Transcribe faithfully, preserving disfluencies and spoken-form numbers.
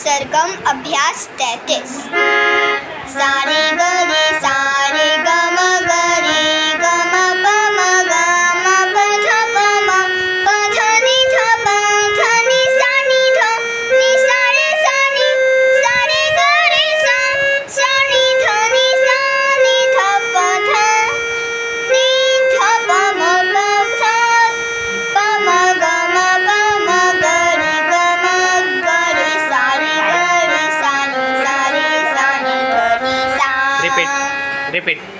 सरगम अभ्यास तैंतीस। सारे गरे सारे गम गरे गम पम गम पध पम पध नि ध पध नि सा नि ध नि सारे सानी सारे गरे सा सानी धनी सानी धप धनी धप म प ध प म ग म प म ग रे ग म ग रे सानी ग रे सानी सानी सानी धनी सा। Repeat, repeat.